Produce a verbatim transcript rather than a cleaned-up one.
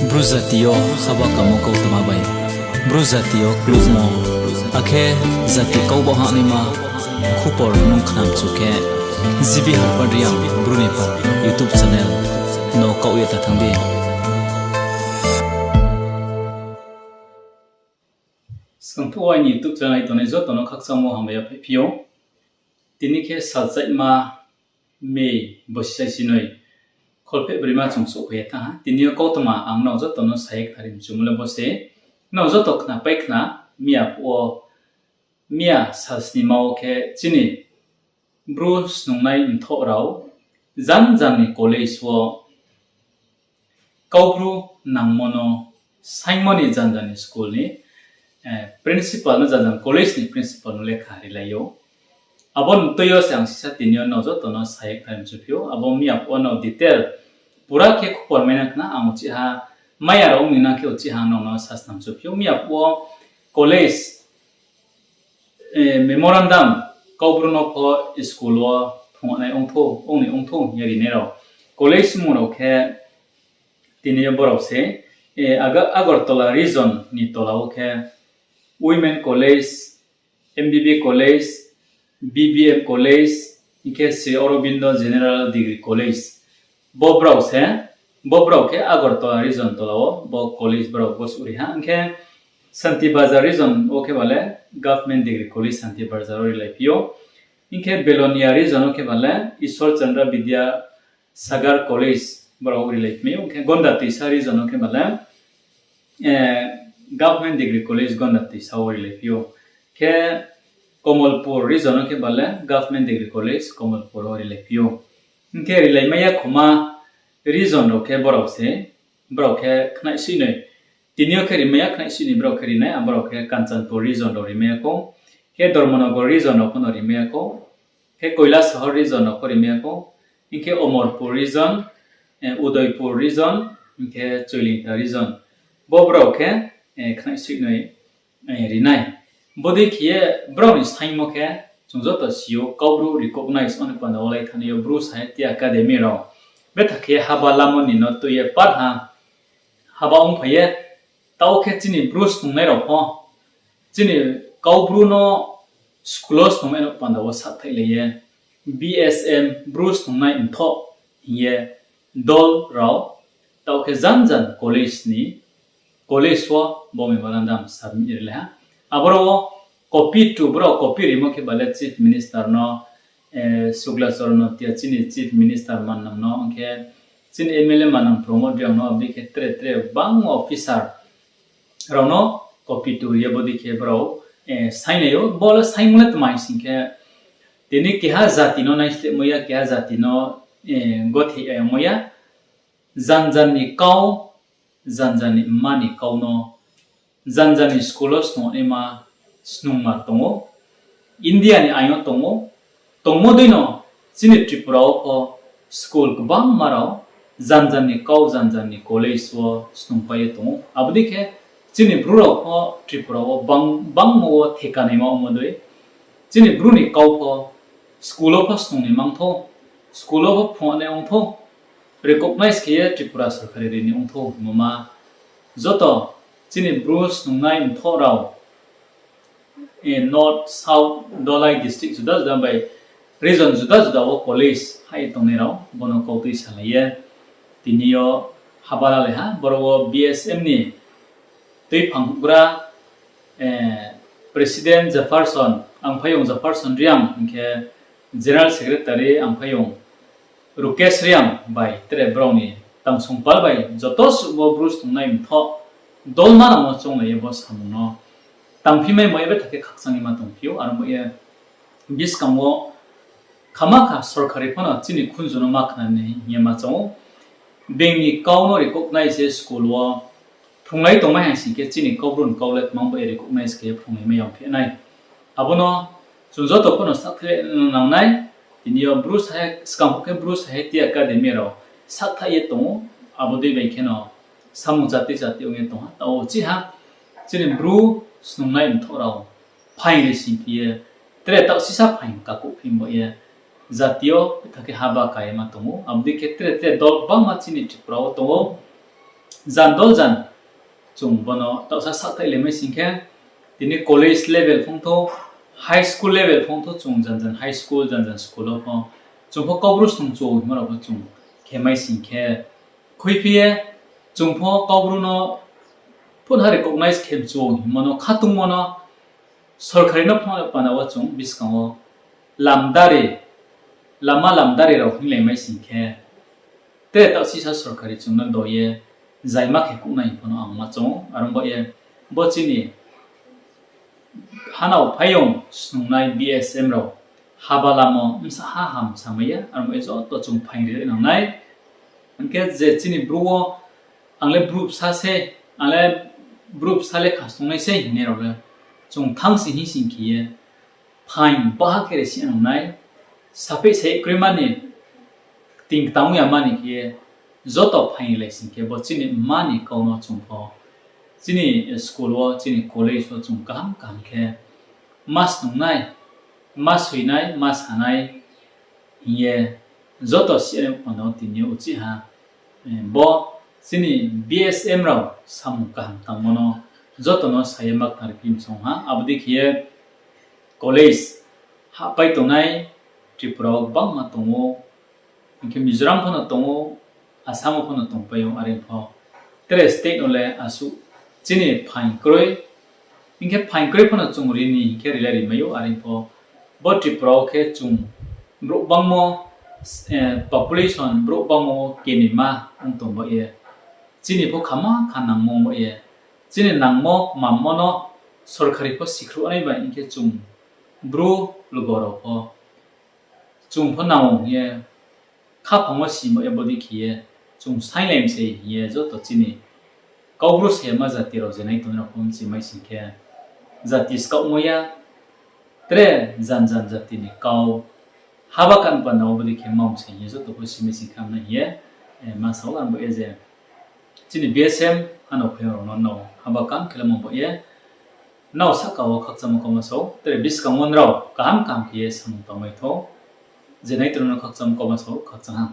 Bru jati yo haba kamo kautma bai, Bru jati yo klukmo, akhe jati kau ba hahnaima khupor nung khnamchu khe, G B Harpad Reang Bru ni pha YouTube channel no kaoh ye ta thanng di. Skang phuh wo aini YouTube channel nai tongnai joto no khakchangmo hambai ya phaiphi ou. Tini khe salchaihma May bosi sai sinoi kholpheh broima chung souhphai ye thanng ha. Tini yo kautma ang nrao joto no sa ye khnari mchumo le bo se. Nrao joto khnapai khna, miya phuh wo, miya sal snima wo khe chini Bru snungnai mthoh rao jang jang ni college wo Kaubru nangmo no saingmo ni jang jang ni school ni principal no, jang jang college ni principal no lekha rilai ou. Abo ni tui yo se ang sisa tini yo nrao joto no sa ye khnari mchuphi ou. Abo miya phuh wo nrao detail pura khe khupor mai nang khna, ang uchihha maiya rao ong ni nang khe uchihha nrao no sasnam mchuphi ou. Miya phuh wo college memorandum Kaubru no pho school wo phrungnai ong thou, ong ni ong thou hing ye rinai rao. College mung rao khe tini yo brao se, Agartala region ni tola wo khe Women College, M B B College, B B M College, hing khe Sri Aurobindo General Degree College. Bo brao se, bo brao khe Agartala region tola wo bo college brao bo suh ri ha. Hing khe Santi Bazar region wo khe ba le Government Degree College Santi Bazar wo rilai phi ou. Hing khe Belonia region wo khe ba le Ishwar Chandra Vidya Sagar College brao rilai phi ou. Hing khe Gonda Toisa region wo khe ba le Government Degree College Gonda Toisa wo rilai phi ou. Khe Kamalpur region wo khe ba le Government Degree College Kamalpur wo rilai phi ou. Hing khe rilai mai ya khoma region rao khe brao se, brao khe khnaihsoih noi. Tini yo khe rimai ya khnaihsoih noi brao khe rinai, abrao khe Kanchanpur region rao rimai ya khou. Khe Dharmanagar region rao pho no rimai ya khou. Khe Kailasahar region rao pho rimai ya khou. Hing khe Amarpur region, Udaipur region, hing khe Choilingta region. Bo brao khe khnaihsoih noi rinai. Bodei khe ye brao ni saingmo khe chung joto si ou, Kaubru recognize ong ni panda wo lai thani yo Bru Sahitya Academy rao betha khe haba lamo ni no tui ye par ha, haba ongphai ye, taoh khe chini Bru snungnai rao pho chini Kaubru no school wo snungnai no panda wo sahthaih lai ye, B S M Bru snungnai mthoh hing ye dol rao taoh khe jang jang college ni, college wo bo memorandum submit rilai ha. Aboro wo copy to, brao copy rimo khe ba le Chief Minister no, Sugla Charan Notia chini Chief Minister manang no, ong khe chini M L A manang Pramod Reang no, abo dei khe tre tre bangma officer rao no copy to ri ye bodei khe brao sainglai ou. Bo le saingmo le tma hing sing khe, tini keha jati no naislehmo ya, keha jati no gothe ya yangmo ya, jang jang ni kau, jang jang ni mma ni kau no jang jang ni school wo snungnaima snungma tong ou, India ni aing yo tong ou. Tongmo dei no chini Tripura wo pho school kbangma rao jang jang ni kau, jang jang ni college wo snungpai ye tong ou. Abo dei khe chini Bru rao pho Tripura wo bangmo wo theka naima ongmo dei chini Bru ni kau pho school wo pho snung ni mang thou, school wo pho phrungnai ong thou, recognize khe ye Tripura sorkari ri ni ong thou hingmo ma. Joto chini Bru snungnai mthoh rao North, South, Dhalai district juda juda bai region juda juda wo college hai ye tongnai rao bo no kautui salai ye tini yo haba lalai ha. Boro wo B S M ni tuiphang houhgra, President Jefferson, Angphaiyong Jefferson Reang, hing khe General Secretary Angphaiyong Rukesh Reang bai tre brao ni tangsongpal bai joto suh bo Bru snungnai mthoh dolma rao no chounglai ye bo samung no tangphi mai mo ye betha khe khakchang ye ma tongphi ou. Aro mo ye buskang wo khamakha sorkari pho no chini khunju no ma khna ni hing ye ma choung ou. Being ni kau no recognize ye school wo phrunglai tongmai hai sing khe chini Kaubru ni kau le tmang bai recognize khe ye phrunglai mai yangphi nai. Abo no chung joto pho no sahthaih no nang nai. Tini yo Bru Sahitya, skang phuh khe Bru Sahitya Academy rao sahthaih ye tong ou, abo dei bai kheno samung chati chati ong ye tong ha. Taoh wo chiha chini Bru snungnai mthoh rao phaing ri singphi ye, tre taoh sisa phaing kakuhphi bo ye, jati yo betha khe haba ka ye ma tong ou. Abo dei khe tre tre dol gbangma chini Tripura wo tong ou. Jan dol jan chung bono taohsa sahthaih le mai sing khe, tini college level phung thou, high school level phung thou, chung jan jan high school, jan jan school wo pho chung pho Kaubru snung chu hingmo rao pho chung khe mai sing khe, khuiphi ye chung pho Kaubru no phut ha recognize khe mchu hingmo no khatungmo no sorkari no phang panda wo chung buskang wo lamdari, lama lamdari rao hinglai mai sing khe, tre taoh sisa sorkari chung no do ye zaima khe kuhnai hing pho no ang ma choung ou. Are ong ba ye bo chini hanao phaiyong snungnai B S M rao haba lamo bsa ha ham samai ya, are ong ba ye joto chung phaing ri nang nai. Hing khe je chini Bru wo ang le Bru bsa se, ang le Bru bsa le kha snungnai se hingnai rao le chung thanng si hing sing khe ye phaing baha khe resi nang nai. Saphi se kroima ni kting ktang ya mani khe ye joto phaing rilai sing khe bo chini mma ni kau no chung pho chini school wo, chini college wo chung kaham kaham khe ma snungnai, ma soinai, ma sanai hing ye joto si nai panda wo tini yo uchih ha. Bo chini B S M rao samung kaham tangmo no joto no sa ye ma khnari phi msong ha. Abo dei khe ye college hahpai tongnai Tripura wo gbangma tong ou, hing khe Mizoram pho no tong ou, Assam wo pho no tongpai ou, are pho tre state no le asuh chini phaing kroi, hing khe phaing kroi pho no chung ri ni hing khe rilai ri mai ou, are pho bo Tripura wo khe chung brouh bangmo, population brouh bangmo wo kenima ong tong ba ye, chini pho khama kha nangmo ong ba ye, chini nangmo kmammo no sorkari pho sikhruh nai bai hing khe chung Bru lugo rao pho chung pho nang hing ye khaphang wo si ba ye bodei khe ye chung sainglai mi se hing ye joto chini Kaubru se ma jati rao je nai tongnai rao pho mchi mai sing khe jati skaohmo ya, tre jan jan jati ni kau haba kan panda wo bodei khe ma mse hing ye joto pho si mai sing khe ham nai hing ye ma sa ou. Ang ba ye je chini B S M hanao phaiyong rao no nrao haba kan khe le mang ba ye nrao sahka wo khakchangmo kauma sa ou, tre buskang wo nrao kaham kaham khe ye samung tangmai thou. Je nai tongnai no khakchangmo kauma sa ou, khakchang ha.